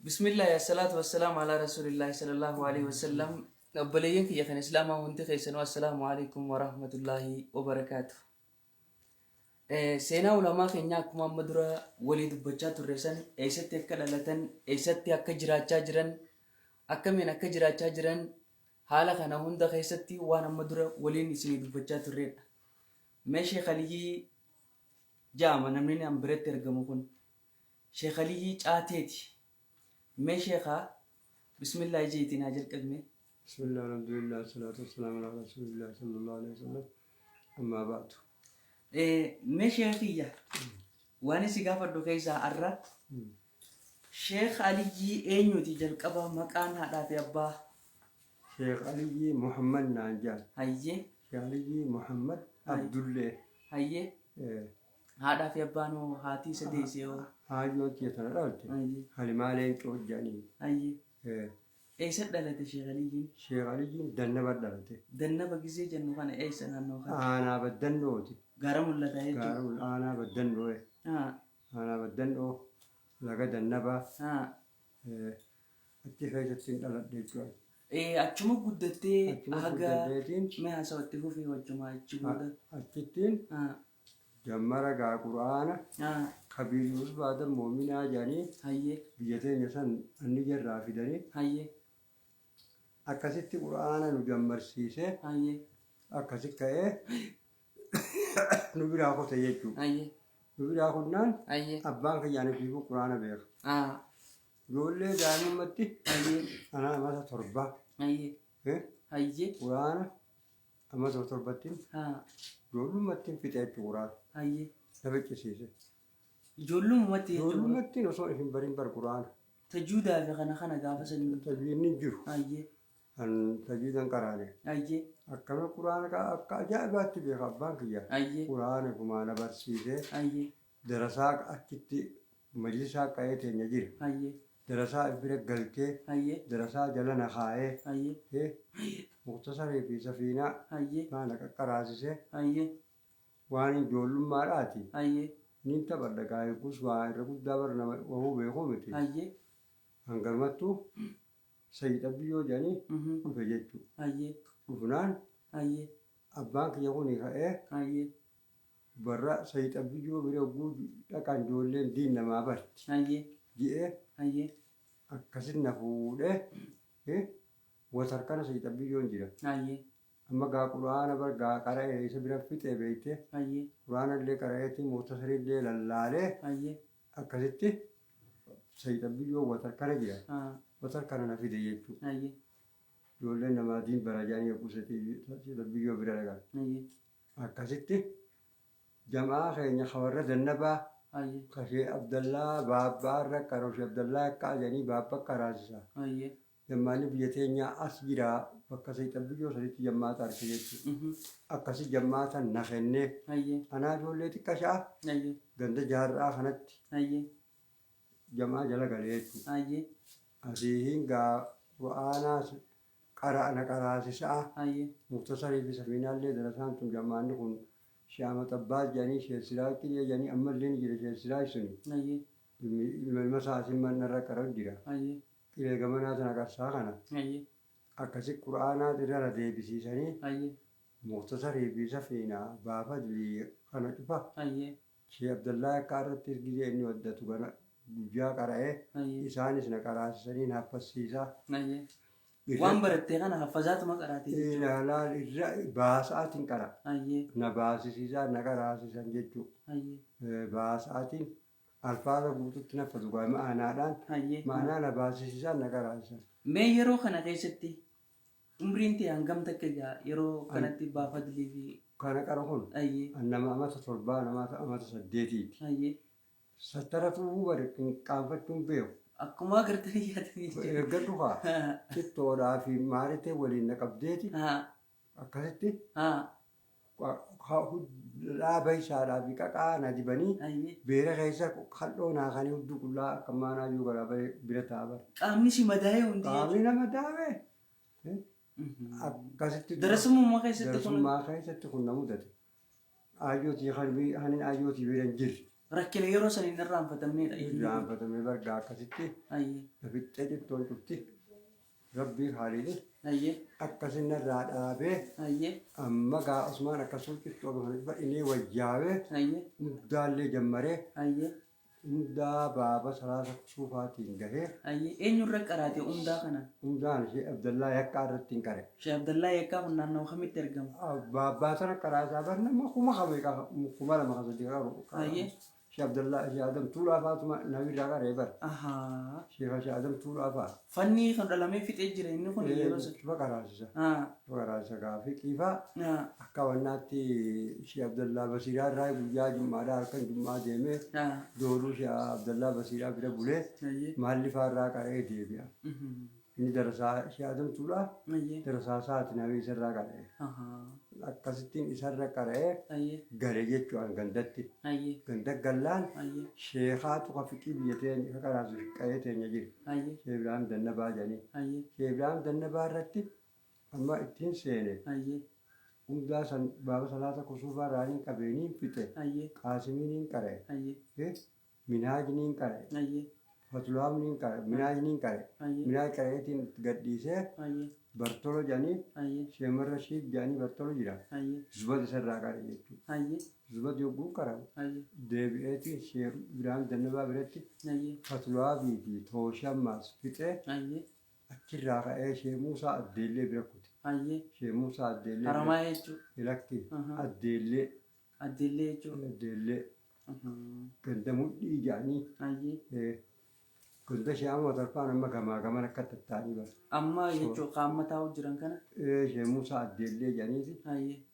Bismillaahi assalaatu wassalaamu alaa rasuulillaahi sallallahu alaihi wasallam. Obboleeyyan kiyya kan Islaamaa hundi keessanuu assalaamu alaikum warahmatullaahi wabarakaatu. Seenaa ulamaa keenyaa akkuma amma dura walii dubbachaa turre san eessatti akka dhalatan, eessatti akka jiraachaa jiran, akkamiin akka jiraachaa jiran haala kana hunda keessatti waan amma dura waliin isinii dubbachaa turredha. Mee Sheekh Aliyyii ja'ama namni an biratti argamu kun. Sheekh Aliyyii Caateeti. Mee Sheekha Bismillaahi je'iitii naa jalqabi mee. Bismillah alhamdulillah salatu wassalamu ala rasulillah sallallahu alaihi wasallam ammaa ba'du. Mee sheekha kiyya waan si gaafadhu keessaa arra Sheekh Aliyyii eenyuti jalqaba maqaan haadhaa fi abbaa? Sheekh Aliyyii Muhammad naan jedhan. Hayyee. Sheekh Aliyyii Muhammad Abdullee. Hayyee. Haadhaa fi abbaan hoo haatii isa deesse hoo? Haayyoon tiyya tana dhalte Hayyee. Halimaa Leencoo jedhaniin. Hayyee. Eessa dhalate Sheekh Aliyyiin? Sheekh Aliyyiin Dannaba dhalate. Dannaba gizee jennu kana eessa naannoo kana? Aanaa Baddannooti. Gaara mul'ataa jechuudha. Gaara mul'ataa aanaa Baddannoo. Aanaa Baddannoo laga Dannabaa. Achi keessatti dhaladhe jechuudha. Achuma guddattee Achuma haga guddadheetiin mee haasawa itti fufii wajjuma achi booda. Achittiin jammara gaa Qur'aana Kabiir Yuusuf Adam Moominaa jedhanii biyya teenya san anni jarraa fidanii akkasitti Qur'aana nu jammarsiisee akkasi ka'ee nu biraa kute jechuudha. Nu biraa kunnaan abbaan kiyya ani fiifuu Qur'aana beeka. Ijoollee daa'imummatti ana amata torbaa Qur'aana amata torbattiin ijoollummattiin fixe jechuudha Qur'aana. Na ficcisiise. Ijoollumatti jechuudha. Ijoollummattiin osoo hin barin bar Qur'aana. Tajuudaa fi kana kana gaafa sanii. Tajwiidni hin jiru. Kan tajwiidan qaraane. Akkana Qur'aana akka ajaa'ibaatti beeka abbaan kiyya. Qur'aana gumaa na barsiisee. Darasaa achitti majlisaa qa'ee teenya jira. Darasaa if bira galchee. Darasaa jala na kaa'ee. Muktasarii fi safiinaa faa na qaqqaraasisee. Waan ijoollummaadhaati. Nin taphadha gaa yoggus waa irra guddaa bar nama wahuu beekuu miti. Hanganumattuu Sayyid Abbiyyoo jedhanii dhufe jechuu. Dhufnaan abbaan kiyya kuni ka'ee Barra Sayyid Abbiyyoo bira hogguu dhaqan ijoolleen diin namaa barti. Je'ee akkasit na fuudhee watar kana Sayyid Abiyyoon jira. Amma gaa Qur'aana bar gaa qara'e isa bira fixee beeyte. Qur'aana illee qara'eeti muhtasari illee lallaalee akkasitti Sayyid Abbiyyoo watar kana jira. Watar kana na fide jechuu. Ijoolleen namaa diin bara jedhanii yogguu Sayyid Abbiyyoo bira dhaqan. Akkasitti jam'aa keenya ka warra Dannabaa ka Shee Abdallaa Baabbaa irra qara'u Shee Abdallaa Eqqaa jedhanii Baabba qaraasisa. Jammaanni biyya teenyaa as jira bakka Sayyid Abbiyyoo sanitti jammaata arke jechuudha. Akkasi jammaata na kennee anaa ijoollee xiqqashaa ganda jaarraa kanatti jam'aa jala galee jechuudha. Asiihin gaa Qur'aanaas qara'a na qaraasisa'a. Muktasarii fi safiinaallee darasaan tun jammaanni kun Shee Ahmad Abbaas jedhanii Shee Siraaj Qilee jedhanii ammallee ni jira Shee Siraaj suni. Ilmi ilma ilma isaa asin manna irra qara'u jira. Qilee gamanaa tana qarsaa kana. Akkasi Qur'aanaa irra na deebisiisanii Muktasarii fi safiinaa baafadlii kana cufa Shee Abdallaa Yakkaa irrattis gizee inni waddatu gana guyyaa qara'ee isaanis na qaraasisanii na haffassiisaa. Waan baratte kana haffazaatuma qaraate jechuudha. Laal irra baasa'aatiin qara. Na baasisiisaa na qaraasisan jechuudha. Baasa'aatiin alfaaza guututti na haffatu gaa ma'anaadhaan ma'anaa na baasisiisaa na qaraasisan. Mee yeroo kana keessatti umriin tee hangam takka egaa yeroo kanatti baafadlii fi. Kana qara kun an nama amata torbaa nama amata saddeetiiti. Sattara tu'uu bari qaanfachuun beeku. Akkuma agartanii yaadanii jechuudha. Eeggadhu kaa cittoodhaa fi maaritee waliin na qabdeeti akkasitti dhaaba isaadhaa fi qaqaa na dibanii beera keessa kal'oo naa kanii hudduu qullaa akka maanaa iyyuu garaa bira taa'a bara. Qaamni si madaa'ee hundi Qaamni na madaa'e. Akkasitti Darasummaa keessatti kun darasummaa keessatti kun na mudate. Aayyootii hanin aayyootii bira hin jirre. Rakkina yeroo san hin irraanfatamneedha. Irraanfatamee bargaa akkasitti na fixxee cittoon cufti. Rabbii haaliini akkasin narraa dhaabee amma gaa Usmaan akkasuu cittoo kana cufa inni wayyaawee hundaallee jammaree hundaa baaba salaasa kusuufaatiin gahee. Eenyurra qaraate umdaa kana? Hundaan ishee Abdallaa Yakkaa irratti hin qare. Sheekh Abdallaa Yakkaa kun naannawa kamitti argama? Baabbaa sana qaraasaa bar nama kuma kameeqa 2000 ka 3 qabu. Sheekh Abdallaa Sheekh Adam Tuulaa faatuma namirraa qaree bar. Sheekh Sheekh Adam Tuulaa faa. Fannii kan dhalamee fixee jira inni kun yeroo sana. Cufa qaraasisa. Cufa qaraasisa gaafii qiifaa akka wannaatti Sheekh Abdallaa Basiiraa irraa guyyaa jummaadhaa halkan jummaa deemee dooluu Sheekh Abdallaa Basiiraa bira bulee maalli faa irraa qara'ee deebi'a. Inni darasaa Sheekh Adam Tuulaa darasaa isaati namni isarraa qara'e. Akkasittiin isarra qara'ee gale jechuudhaan gandatti. Ganda gallaan sheekaatu ka fiqii biyya teenya ka qaraasu qa'ee teenya jira. Sheekh Ibraahim Dannabaa jedhanii. Sheekh Ibraahim Dannabaa irratti amma ittiin seene. Hundaa san baaba salaata kusuufaa irraa niin qabee niin fixe. Qaasimiin niin qara'e. Minhaaj niin qara'e. Fatulaam niin qara'e. Minhaaj niin qara'e. Minhaaj qara'eetiin itti gadhiisee Bartolo jedhanii Sheemar Rashiid jedhanii Bartolo jira. Zubad isarraa qara'e jechuudha. Zubad yogguu qara'u deebi'eetiin Sheekh Ibraahim Dannabaa biratti Fatulaabii fi Tooshammaas fixee achirraa ka'ee Sheekh Muusaa Addeellee bira kute. Sheekh Muusaa Addeellee bira Haramaaya jechuudha. Lakki Addeellee. Addeellee jechuun. Addeellee. Ganda mudhii jedhanii. Ganda ishee amma tarfaan amma gamaa gaman akka tattaanii bara. Amma jechuun qaama taa'u jiran kana. Ishee Muusaa Addeellee jedhaniiti.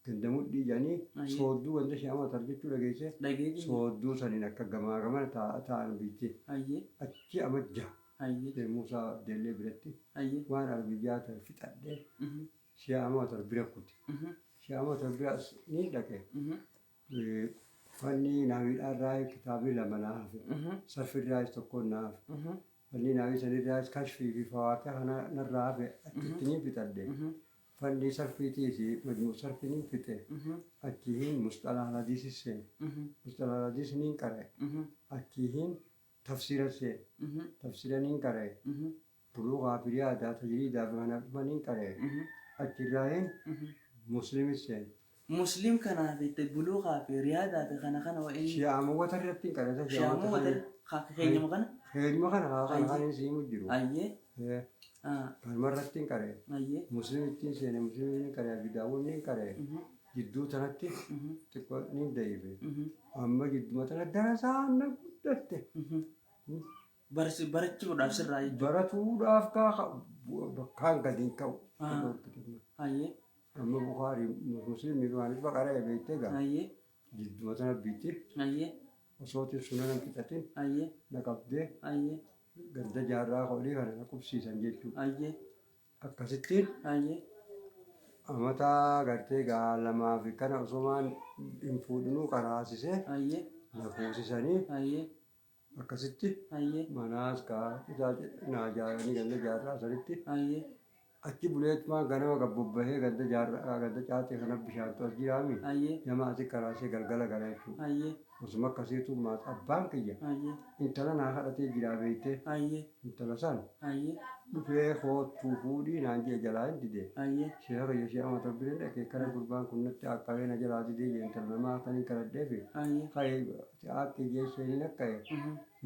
Ganda mudhii jedhanii soodduu ganda ishee amma tar jechuu dhageesse. Dhageetii. Soodduu saniin akka gamaa gamana taa'an biitti. Achi amajja. Ishee Muusaa Addeellee biratti. Waan arbiyyaa ta'e fixadhee. Ishee amma tar bira kute. Ishee amma tar bira ni dhaqe. Fanni naawiidhaarraa kitaabni lama naa hafe. Sarfirraayis tokkoon naa hafe. Fanni naawii sanirraayis kashfii fi fawaaqee kana narraa hafe achitti niin fixadhe. Fanni sarfiitiis majmuu sarfi niin fixe. Achiin musxalaha hadiisis seene. Musxalaha hadiis niin qara'e. Achiin tafsiira seene. Tafsiira niin qara'e. Buluugaa fi riyaadaa tajriidaa fi kana dhufa niin qara'e. Achirraayin muslimis seene. Muslim kanaa fi buluugaa fi riyaadaa fi kana kana wa inni. Shi'aamawwata irratti hin qara'e. Shi'aamawwata keenyuma kana. Keenyuma kana haa kana kan inni himu jiru. Kanuma irratti hin qara'e. Muslim ittiin seene muslim niin qara'e Abi Daawud niin qara'e. Jidduu tanatti xiqqoo niin da'iife. Amma jidduma tana darasaan na guddatte. Barachuudhaaf sirraa jechuudha. Baratuudhaaf kaa bakkaan gadi hin ka'u. Amma Bukaarii Muslimii fi waan dhufa qara'e beektee gaa. Jidduma tana biitti. Osootiin sunana hin fixatin. Na qabdee. Ganda jaarraa olii kana na qubsiisan jechuudha. Akkasittiin amata gartee gaa lamaa fi kana osomaan hin fuudhinuu qaraasisee na fuusisanii. Akkasitti manaas kaa citaa naa ijaaranii ganda jaarraa sanitti achi buleetumaan ganama gad bobbahee ganda jaarraa ganda caaxee kana bishaantu as jiraami nama asi karaasee galgala gala jechuudha. Osuma akkasiitu maas abbaan kiyya intala naa kadhatee jiraa beektee intala san dhufee koottuu fuudhii naan jee jalaa hin didee. Sheeka kiyya shee amata bira dhaqee kana gurbaan kun natti akkawee na jalaa didee jee intala namaa kan hin kadhadheefi ka'ee Aaqqii geessee ni naqqa'e.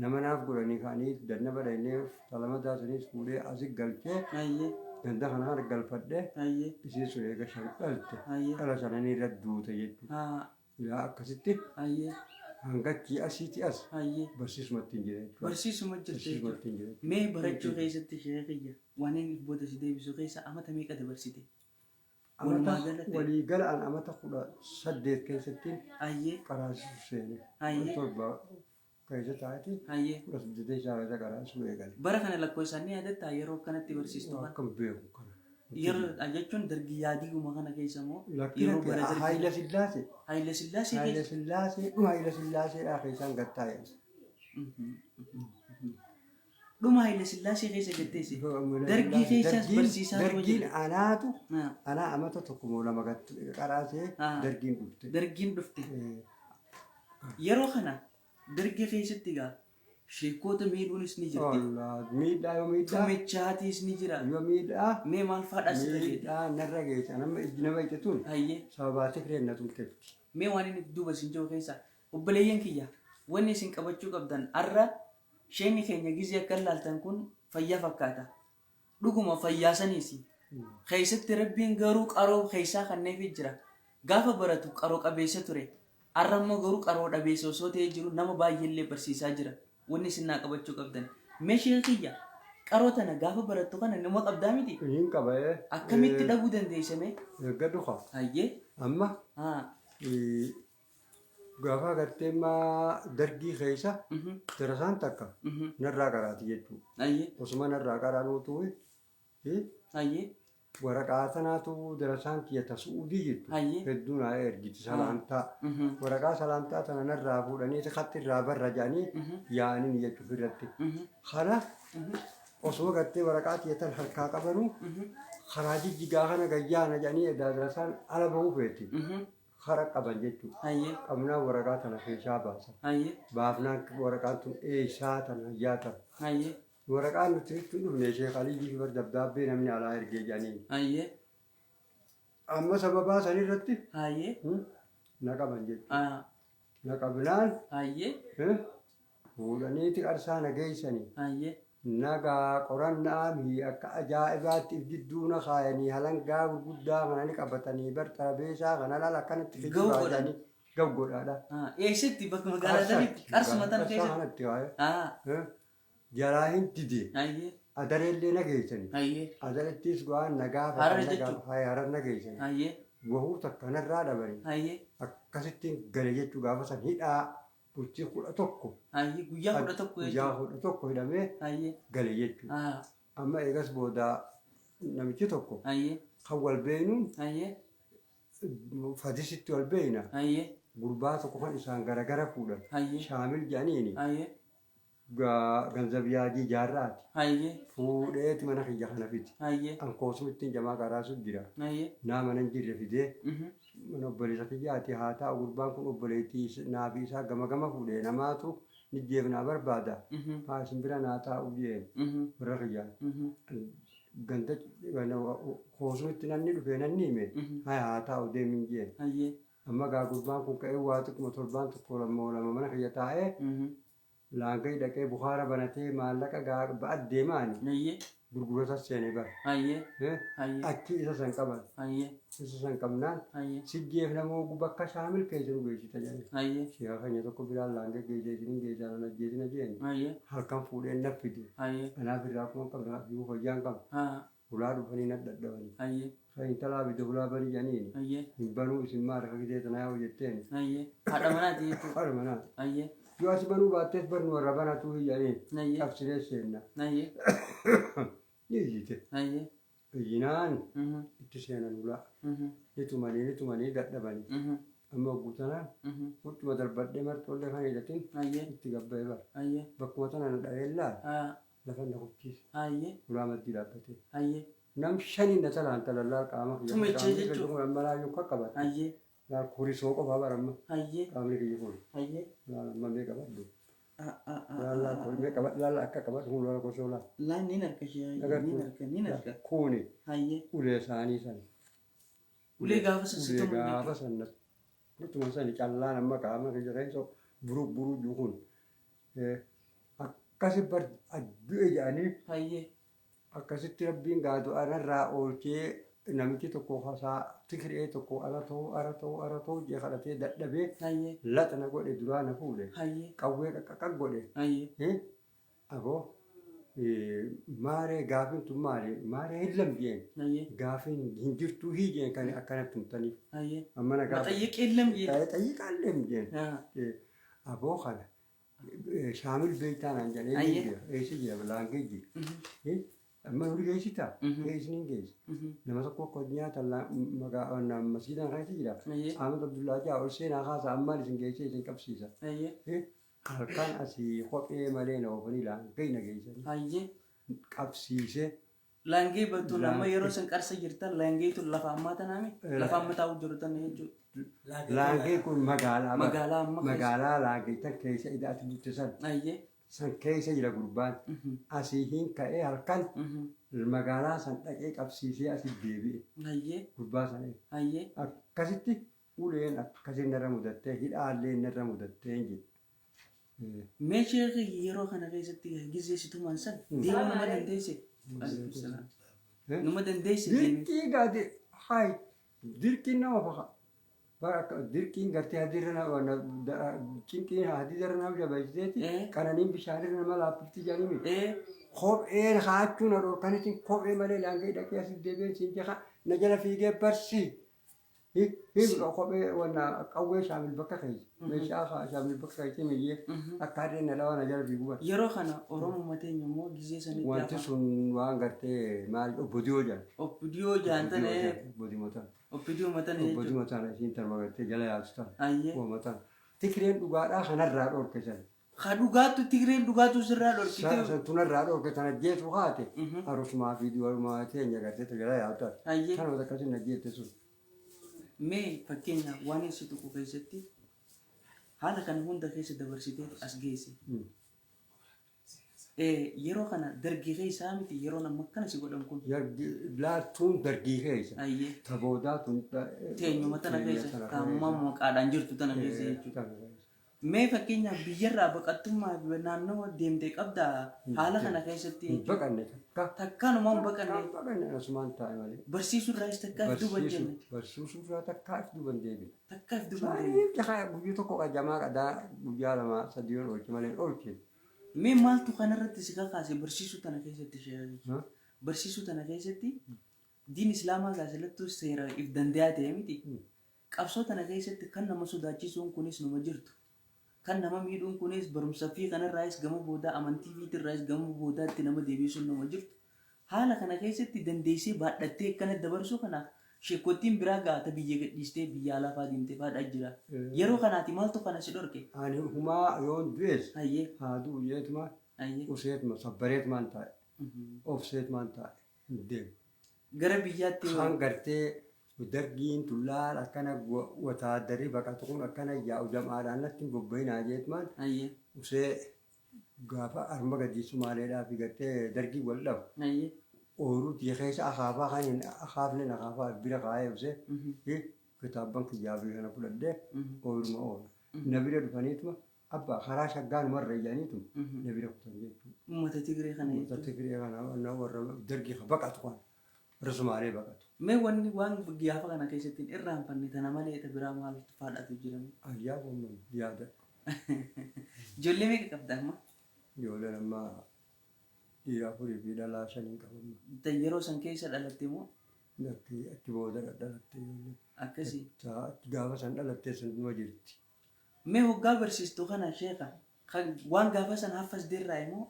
Nama naaf godhanii ka'anii dannaba dhaynee talamadaa saniis fuudhee asi galchee ganda kana kana galfadhee isiin sun eega shan dhalte dhala sananii irra duute jechuudha. Ilaa akkasitti hanga achii asiiti as barsiisumatti hin jira jechuudha. Barsiisuma jirta jechuudha. Barsiisumatti hin jira jechuudha. Mee barachuu keessatti sheeka kiyya waan inni booda si deebisu keessa amata meeqa dabarsite? Amata Walumaa galatti. walii gala an amata 18 keessatti qaraasisuu seene. 17 keessa taa'eeti 18 isaa keessa qaraasisuu eegale. Bara kana lakkoofsaan ni yaadattaa yeroo akkanatti barsiistu kana? Akkam beeku kana. Yeroo jechuun dargii yaadiiguma kana keessa moo Lakki yeroo lakki bara dargii Haayila Sillaasee. Haayila Sillaasee Haayila keessa? Sillaasee dhuma Haayila Sillaaseedhaa keessaan gad taa'e. Dhuma Haayile Sillaasee keessa jetteesi. Dargii keessaas barsiisaa turuu Dargiin jedhe. anaatu anaa amata tokko moo lama qaraasee dargiin dhufte. Dargiin dhufte. Yeroo kana Dargii keessatti egaa sheekkoota miidhuunis ni jirti. Wallah miidhaa yoo miidhaa Tumichaatiis ni jira. yoo miidhaa Mee maal faadhaa sirra geete? miidhaa narra geesse nama ijji nama ijjatuun Hayyee. sababaa tigreen na tumteetti. Mee waan inni duuba isin jiru keessa obboleeyyan kiyya wanni isin qabachuu qabdan arra sheekni keenya gizee akka laaltan kun fayyaa fakkaata. Dhuguma fayyaa saniisi. Keessatti Rabbiin garuu qaroo keessaa kanneefii jira. Gaafa baratu qaroo qabeessa ture. Arra immoo garuu qaroo dhabeessa osoo ta'ee jiru nama baay'eellee barsiisaa jira. Wanni isin naa qabachuu qabdan. Mee sheekh kiyya qaroo tana gaafa barattu kana numa qabdaa miti? Hin qaba ee. Akkamitti dhabuu dandeesse mee? Eeggadhu kaa. Hayyee. Amma Haa. Gaafa agartee immaa dargii keessa darasaan takka narraa qaraati jechuudha. Osuma narraa qaraanuutu waraqaa tanaatu darasaan kiyya ta su'uudii jirtu hedduu naa ergiti salaamtaa. Waraqaa salaamtaa tana narraa fuudhanii khatti irraa barra jedhanii yaa'anii jechuuf irratti. Kana osuma gartee waraqaa tiyya tan harkaa qabanuu karaa jijjigaa kana gayyaana jedhanii edaa darasaan ala bahuu feeti. Kara qaban jechuudha. Qabnaan waraqaa tana keessaa baasan. Baafnaan waraqaan tun eessaa tana yaa tana. Waraqaan nuti nutti hin dhufne Sheekh Aliyyii fi bar dabdaabbee namni alaa ergee jedhanii. Amma sababaa san irratti na qaban jechuudha. Na qabnaan fuudhaniiti qarsaa na geessanii. Nagaa qorannaa mii akka ajaa'ibaatti if jidduu na kaayanii halangaa gurguddaa kana ni qabatanii bar xarabeesaa kana laal akkanatti Gaw kijibaa godhan. jedhanii gaw godhaadha. Eessatti bakka magaalaa sanitti qarsuma tana Qarsaa keessatti. kanatti waa'ee. Jalaa hin dide. Adareellee na geessani. Adarettis waan na gaafatan Harar na jechuun. Harar na geessani. Wahuu takka narraa dhabani. Akkasittiin gale jechuu gaafa san hidhaa bultii 11. Hayyee guyyaa 11 Guyyaa jechuudha. 11 hidhamee gale jechuudha. Amma eegas booda namichi tokko kan wal beeynuun fadisitti wal beeyna. Gurbaa tokko kan isaan garagara fuudhan. Shaamil jedhaniini ganzab yaajii jaarraati. Fuudheeti mana kiyya kana fidi. An koosmittiin jamaa qaraasu jira. Naa mana hin jirre fidee mana obboleessa kiyyaati haa taa'u gurbaan kun obboleettii naa fi isaa gama gama fuudhee namaatu ni jeefnaa barbaada. Haa isin bira naa taa'u jeen warra kiyyaan. Ganda koosmitti namni dhufee nanni hime haa taa'u deemin jeen. Amma gaa gurbaan kun ka'ee waa xiqquma torbaan tokko lama lama mana kiyya taa'ee laangee dhaqee bukaara banatee maallaqa gaa ba'at deemaani gurgurata seene bara. Achi isa san qaban. Isa san qabnaan si jeefna moo bakka shaamil keessa nu geessita jedhani. Sheeka keenya tokko biraan laangee geessee isinin geessaa nan ajjeesina jeeni. Halkan fuudhee na fide. Anaaf irraa akkuma qabna fiiguu fayyaan qabna. Hulaa dhufanii na dhadhabani. Kan intalaa fide hulaa bani jedhaniini. Hin banuu isin maal akka gisee tanaa yoo jetteeni. Haadha manaati jechuudha. Haadha manaati. Yoo asi banuu baattees bar nu warra banatuu hin jedhaniin. Cabsinee seenna. Ni iyyite. Iyyinaan itti seenan hulaa. Ni tumanii ni tumanii dadhabanii. Amma hogguu tanaan huccuma darbadhee marxoollee kan hidhatin itti gabba'e bara. Bakkuma tana na dha'ee laal lafa na kuchiise. Hulaa maddii dhaabbatee. Nam shaniin na talaan talallaal qaama kiyya. Tumicha Qaamni kiyya jechuun. kun amma laayyuu akka qabate. Laal kurisoo qofaa bara amma. Qaamni kiyya kun. Laal amma mee qabadhu. Laal laal kun mee qabadhu laal akka qabadhu kun laal kosoo laal. Laal niin harka ishee Agartuu? niin harka niin harka. Kuni ulee isaanii sana. Ulee gaafa san si Ulee tuman gaafa san na tuman sani callaan amma qaama kiyya keessa buruu buruu jiru kun. Akkasi bar addu'e jedhanii akkasitti Rabbiin gaa du'a narraa oolchee namichi tokko hasaa tikiree tokko ara ta'uu ara ta'uu ara ta'uu jee kadhatee dadhabee laxa na godhe duraa na fuudhe qawwee qaqqaqaq godhe. Aboo maaree gaafiin tun maali maaree hin lamjeen gaafiin hin jirtuu hiijeen kan akkanatti tumtaniif. Amma na gaafa. Maxayyiqee lamjeen. Xayyiqaan lamjeen. Aboo kana Shaamil beektaa naan jedhee jira. Eessa jira laangee jira. Amma nu geessitaa? Eessi ni geessa. Nama tokko akka nyaata masjiidaan keessa jira. Ahmad Abdullaa jaa ol seenaa kaasa ammaan isin geessee isin qabsiisa. Halkan asii kophee malee na oofanii laangee na geessanii. Qabsiisee Laangee battuun amma yeroo san qarsa jirtan laangee tun lafa ammaa tanaami lafa amma taa'u jiru tana jechuudha. Laangee kun magaalaa bara. Magaalaa amma keessa. Magaalaa laangee tan keessa idaati butte san. Ayyee. San keessa jira gurbaan. Asii hin ka'ee halkan magaalaa san dhaqee qabsiisee asii deebi'e. Ayyee. Gurbaa sana. Ayyee. Akkasitti uleen akkasiin narra mudattee hidhaallee narra mudattee hin jedhe. Mee sheekhi yeroo kana keessatti gizee si tuman san deemuu numa dandeesse? Alaikum salaam. Numa dandeesse deemee? Dirqii gaade hayi dirqiin nama faqa. Bara akka dirqiin gartee hadiirra nama cinqiin hadiirra nama jabeessiteeti qananiin bishaanirra nama laaffifti jedhanii miti. Kopheen kaachuu na dhorkanitiin kophee malee laangee dhaqee asii deebi'een siin jecha na jala fiigee barsi. Hiika kophee wanna qawwee shaamil bakka keessa. Meeshaa shaamil bakka keessa miyyee akka harreen na dhawaa na jala fiigu bara. Yeroo kana Oromuma teenya immoo gizee sanitti Wanti afaan sun waan gartee maal obbodiyoo jedhan. Oppidiyoo jaan tana Obbodiyoo tana. Oppidiyoo matana jechuudha. Obbodiyoo tana isiin tanuma gartee jala yaabsu tana. Ayyee. Uuma tana. Tikreen dhugaadhaa kanarraa dhorke san. Ka dhugaattu Tigreen dhugaatu sirraa dhorkite. San tunarraa dhorke tana jeetu haate. Arusumaa fi dubarumaa teenya gartee ta jala yaabsu tana. Ayyee. Tanuma akkasiin na jeette sun. Mee fakkeenyaaf waan si tuqu keessatti haala kana hunda keessa dabarsitee as geesse. Yeroo kana dargii keessaa miti yeroon amma akkana si godhan kun. Laattuun dargii keessa. Ayyee. Ta boodaa tun. Teenyuma tana keessa ta ammaa maqaadhaan jirtu tana keessa jechuudha. Mee fakkeenyaaf biyyarraa baqattummaa naannawa deemte qabdaa haala kana keessatti Hin jechuudha. baqanne takka. Takkanumaan hin baqanne. Hin baqanne asumaan taa'e malee. Barsiisuurraayis takkaa if duuba hin jenne. Barsiisuurraa takkaa if duuba hin deebine. Takkaa if duuba hin deebine. Saayif jaha guyyuu tokko qajamaa qadaa guyyaa lama sadii yoon oolche malee hin oolchine. Mee maaltu kanarratti si kakaase barsiisuu tana keessatti sheekh? Barsiisuu tana keessatti diin islaamaa gaasilattuu seera if dandayaa ta'e miti. Qabsoo tana keessatti kan nama sodaachisuun kunis numa jirtu. Kan nama miidhuun kunis barumsa fii kanarraayis gama boodaa amantii fiitirraayis gama boodaatti nama deebiisuun numa jirtu. Haala kana keessatti dandeessee baadhattee akkana dabarsuu kana sheekottiin biraa gaa ta biyya gadhiistee biyya alaa faa deemte faadhaa jira. Yeroo kanaati maaltu kana si dhorke? Ani humaa yoon du'es Hayyee. haa du'u jeetuma Hayyee. useetuma sabbareetumaan taa'e. Obseetumaan taa'e hin deemu. Gara biyyaatti hoo? Kaan gartee dargiin tullaal akkana wataaddarri baqatu kun akkana yaa'u jam'aadhaan natti hin bobba'inaa jeetumaan Hayyee. usee gaafa arma gadii sumaaleedhaa fi gartee dargiin wal dhabu. Hayyee. Ooyiruu tiyya keessa akaafaa kan hin akaafnen akaafaa bira kaa'ee usee kitaabban kiyyaa fi kana fudhadhee ooyiruma oola. Na bira dhufaniituma Abbaa karaa shaggaa numarra jedhaniitu na bira kutan jechuudha. Uummata Tigree kana Uummata jechuudha. Tigree kana warra dargii ka baqatu kana warra Sumaalee baqatu. Mee wanni waan gaafa kana keessatti hin irraanfanne tana malee ta biraa maaltu faadhaatu jira mee? Ayyaa goomman yaada. Ijoollee meeqa qabda amma? Ijoolleen amma dhiira afurii fi dhalaa shaniin qaba amma. Ta yeroo san keessa dhalatte moo? Lakki achi booda dhalatte ijoolleen. Akkasii. Gaafa san dhalatte sun numa jirti. Mee hoggaa barsiistu kana sheekha kan waan gaafa san haffazde irraayi moo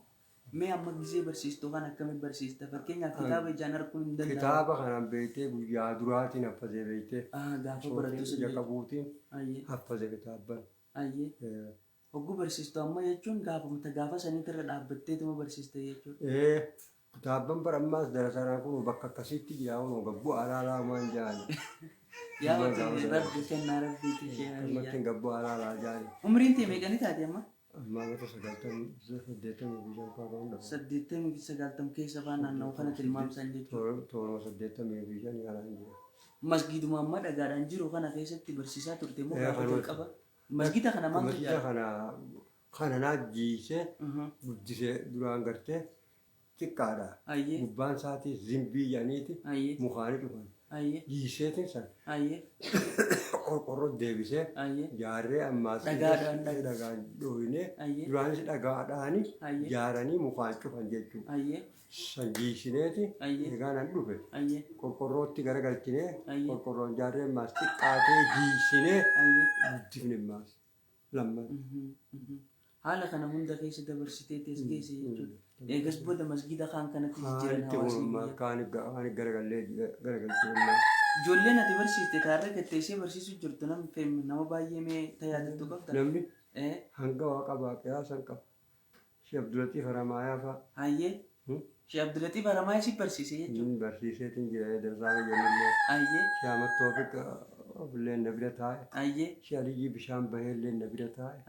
mee amma gizee barsiistu kana akkami barsiista fakkeenyaaf kitaaba ijaan arguun hin danda'amu. Kitaaba kanan beeytee guyyaa duraatiin haffazee beeytee. Ah, gaafa barattu Ija sun jechuudha. qabuutiin Ayyee. haffaze kitaabban. Ayyee. Hogguu barsiistu amma jechuun gaafuma ta gaafa saniitti irra dhaabbatteetuma barsiista jechuudha. Ee kitaabban bara ammaas darasaadhaan kun bakka akkasiitti jira kun gabbuu alaalaa waan jaani. Yaa wajjin rabbi kennaa rabbiiti ishee Akkasumatti biyyaa. gabbuu alaalaa jaani. Umriin tee meeqani taate amma? Ammaa mata 88 95 fa'aa kan dhabu. 80 fi 90 keessa fa'aa naanna'u kana tilmaamsan jechuudha. Tooruma 85 kanaan jira. Masgiiduma amma dhagaadhaan jiru kana keessatti barsiisaa turte moo Ee, gaafa kanuma. jalqaba? Masgiida kana maaltu Masgiida ijaare? kana naa jiisee guddisee duraan gartee xiqqaadha. Gubbaan isaatii zimbii jedhaniiti mukaanii dhufan. Jiiseetiin san qorqorroo deebisee jaarree ammaas Dhagaadhaan dhagaan dhooyinee duraanis dhagaadhaani jaaranii mukaan cufan jechuudha. San jiisineeti egaa nan dhufe qorqorrootti garagalchinee qorqorroon jaarree ammaas xiqqaatee jiisinee guddifne ammaas lamman. Haala kana hunda keessa dabarsitee as geesse jechuudha. Eegas booda masgiida kaan kanatti jijjiiran Kaanitti hawaasni oolmaa biyyaa. kaani garagallee garagalchine ammaas. Ijoolleen ati barsiiste taarra gatteessee barsiisuu jirtu nam nama baay'ee mee ta yaadattu qabda? Namni hanga waa qabaa qiyaasan qaba. Sheekh Abdulatiif Haramaayaa fa'a. Sheekh Abdulaxiif Haramaayaa si barsiise jechuudha. Inni barsiiseetiin jira darsaa fayyadamillee. Sheekh Ahmad Toofiq illee na bira taa'e. Sheekh Aliyyii Bishaan Bahee illee na bira taa'e.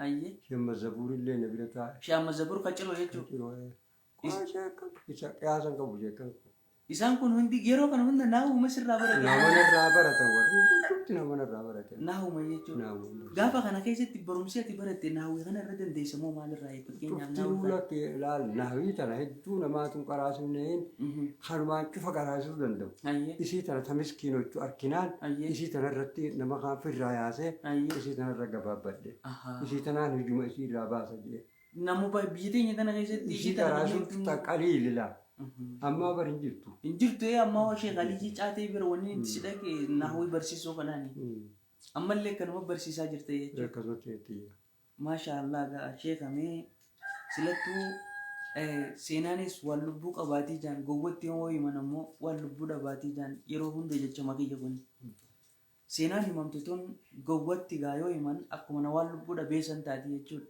Sheekh Mazabuur illee na bira taa'e. Sheekh Ahmad Zabuur Kaciroo jechuudha. Kaciroo. Isa qiyaasa hin qabu sheekkan. Isaan kun hundi yeroo kana hunda naahuma sirraa baratan. Nama narraa baratan warri hundumti nama narraa baratan. Naahuma jechuudha. Naahuma. Gaafa kana keessatti barumsi ati baratte naahwii kana irra dandeessa moo maalirraa fakkeenyaaf Cufti naahwii kana. lakkee ilaal naahwii tana hedduu namaatu hin qaraasifneen kanumaan cufa qaraasisuu danda'u. Isii tana ta miskiinochu arkinaan isii tana irratti nama kaan firraa yaasee isii tana irra gabaabbadhe. Isii tanaan hujuma isii irraa baasa jedhe. Namu biyya teenya tana keessatti Isii ishii tana namni qaraasuun hedduun ta qaliili laa. Ammaa bar hin jirtu. Hin jirtu ee ammaa hoo Sheekh Aliyyii Caatee bira wanni itti si dhaqe nahwii barsiisuu kanaani. Ammallee akkanuma barsiisaa jirta jechuudha. Akkasumatti itti jira. Maashaa Allah gaa sheekha mee silattuu seenaanis waan lubbuu qabaatii jaan gowwatti yoo himan ammoo waan lubbuu dhabaatii jaan yeroo hunda jechama kiyya kuni. Seenaan himamtu tun gowwatti gaa yoo himan akkuma na waan lubbuu dhabee san taati jechuudha.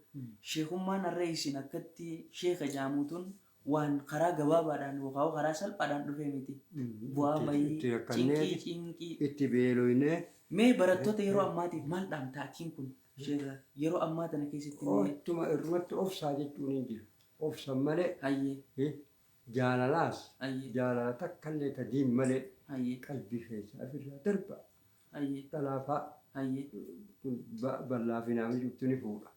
Sheekhummaan har'a isin akkatti sheekha ja'amu tun waan karaa gabaabaadhaan yookaan karaa salphaadhaan dhufee miti. Bu'aa Itti bayii, itti cinqii rakkanneeti, cinqii. itti beeloynee. Mee barattoota yeroo ammaatiif maal dhaamta atiin kun sheekha yeroo ammaa tana keessatti mee. Ottuma irrumatti obsaa jechuun hin jiru. Obsan malee Jaalalaas jaalala takkallee ta diin malee qalbii keessaa ifirraa darba. Dhalaa faa ballaa fi naamni cuftu ni fuudha.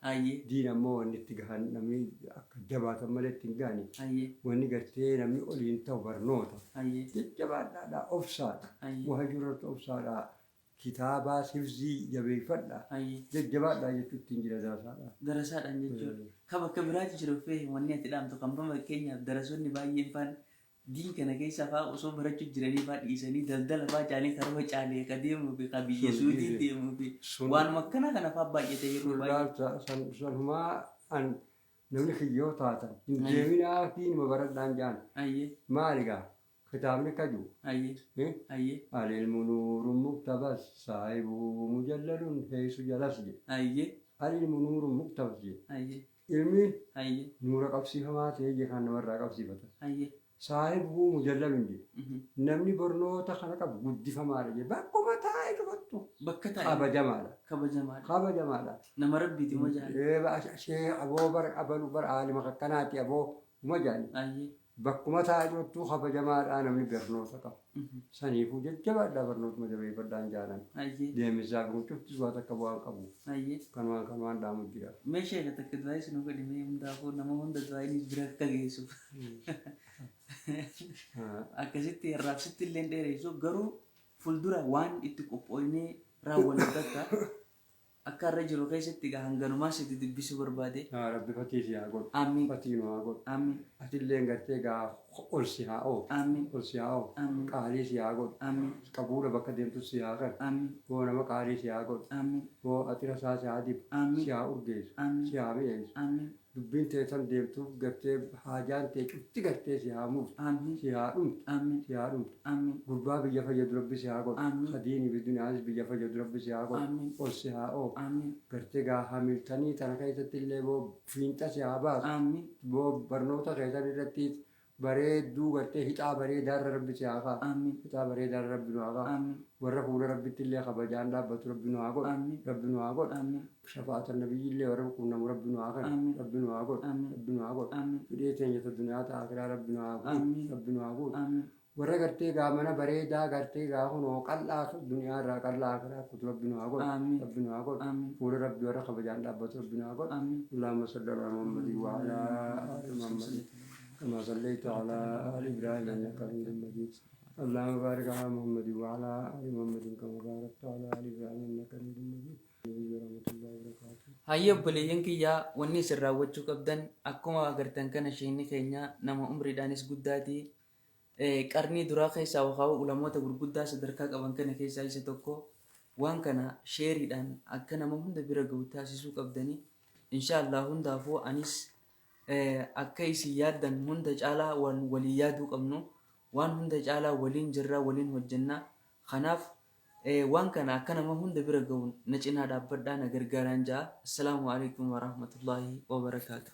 Diin ammoo wanni itti gahan namni akka jabaatan malee itti hin gahani. Wanni gartee namni oliin ta'u barnoota. Jajjabaadhaadhaa obsaadha. Wahajuu irratti obsaadhaa. Kitaabaas hifzii jabeeffadha. Jajjabaadhaa jechuuttiin jira darasaadhaan. Darasaadhaan jechuudha. Ka bakka biraati jiru feehi wanni ati dhaamtu kan bama fakkeenyaaf darasoonni baay'een faan diin kana keessa faa osoo barachuu jiranii faa dhiisanii daldala faa caalii karuma caalee ka deemuu fi ka biyya Sun suudii dhiise. deemuu fi Sun waanuma akkanaa kana faa baay'ate yeroo sun baay'ee. laal san sanumaa an namni kiyyoo taatan hin deeminaa diinuma baradhaan jaan. Maali gaa Kitaabni akka ji'u. Hayyee. Al-ilmu nuurun muktabas saahibuhu mujallalun heeysu jalas jedhe. Al-ilmu nuurun muktabas jedhe. Ilmiin nuura qabsiifamaa ta'ee jedhe kan namarraa qabsiifatan. Saahibuhu mujallalun jedhe. Namni barnoota kana qabu guddifamaadha jedhe. Bakkuma taa'e cufattu Bakka taa'e. kabajamaadha. Kabajamaadha. Kabajamaadha. Nama rabbiiti moo jaala. Shee aboo bar abalu bar aalima kakkanaati aboo uma jaani. Bakkuma taa'e jiruttuu kabajamaadhaa namni barnoota qabu. Saniifuu jajjabaadhaa barnootuma jabeeffadhaan jaalan. Deeminsaa fi kun cuftis waa takka bu'aa hin qabu. Kanumaan kanumaan dhaamu jira. Mee sheeka takka du'aayis nu godhi mee hundaafuu nama hunda du'aayinis bira akka geessuuf. Akkasitti har'aaf sitti illee hin dheeressu garuu fuuldura waan itti qophooynee raawwannu takka Akka har'a jiru keessatti egaa hanganumaa sitti dubbisuu barbaade. Yaa Rabbi fatii si haa godhu. Aamiin. Fatii nu haa godhu. Aamiin. Atilleen gartee gaa ol si haa oofu. Aamiin. Ol si haa oofu. Aamiin. Qaalii si haa godhu. Aamiin. Qabuula bakka deemtu si haa kanu. Aamiin. Boo nama qaalii si haa godhu. Aamiin. Boo axira isaa si haa dibu. Aamiin. Si haa urgeessu. Aamiin. Si haa mi'eessu. Aamiin. Dubbiin tee tan deemtuuf gartee haajaan tee cufti gartee si haa muuftu. Aamiin. Si haa dhumtu. Aamiin. Si haa dhumtu. Aamiin. Gurbaa biyya fayyadu Rabbi si haa godhu. Aamiin. Ka diinii fi duniyaanis biyya fayyadu Rabbi si haa godhu. Aamiin. Ol si haa oofu. Aamiin. Gartee gaa hamiltanii tana keessatti illee boo fiinxa si haa baasu. Aamiin. Boo barnoota keessan irrattis bareedduu gartee hixaa bareedaarra Rabbi si haa kaa'u. Aamiin. Hixaa bareedaarra Rabbi nu haa kaa'u. Aamiin. Warra fuula Rabbitti illee kabajaan dhaabbatu Rabbi nu haa godhu. Aamiin. Rabbi nu haa godhu. Aamiin. Shafaa'ata Nabiyyii illee warra qunnamu Rabbi nu haa kennu. Aamiin. Rabbi nu haa godhu. Aamiin. Rabbi nu haa godhu. Aamiin. Fidhee teenya ta duniyaa ta aakiraa Rabbi nu haa guutu. Aamiin. Rabbi nu haa guutu. Aamiin. Warra gartee gaa mana bareedaa gartee gaa kunoo qal'aa duniyaa irraa qal'aa aakiraa kutu Rabbi nu haa godhu. Aamiin. Rabbi nu haa godhu. Aamiin. Fuula Rabbi warra kabajaan dhaabbatu Rabbi nu haa godhu. Aamiin. Allahumma salli ala Muhammadin wa ala ali Muhammadin kama sallaita ala ali Ibrahim innaka Hamidum Majid. Allahumma barik ala Muhammadin wa ala ali Muhammadin kama barakta ala ali Ibrahim innaka Hamidum Majid. Hayyee obboleeyyan kiyya wanni isin raawwachuu qabdan akkuma agartan kana sheekni keenya nama umriidhaanis guddaati. Qarnii duraa keessaa yookaan ulamoota gurguddaa sadarkaa qaban kana keessaa isa tokko. Waan kana sheeriidhaan akka nama hunda bira gahu taasisuu qabdani. Inshaa Allah hundaafuu anis akka isin yaaddan hunda caalaa waan walii yaaduu qabnu. Waan hunda caalaa waliin jirra waliin hojjenna. Kanaaf waan kana akka nama hunda bira gahu na cinaa dhaabbadhaa na gargaaraan ja'a. Assalaamu alaikum warahmatullaahi wabarakaatuh.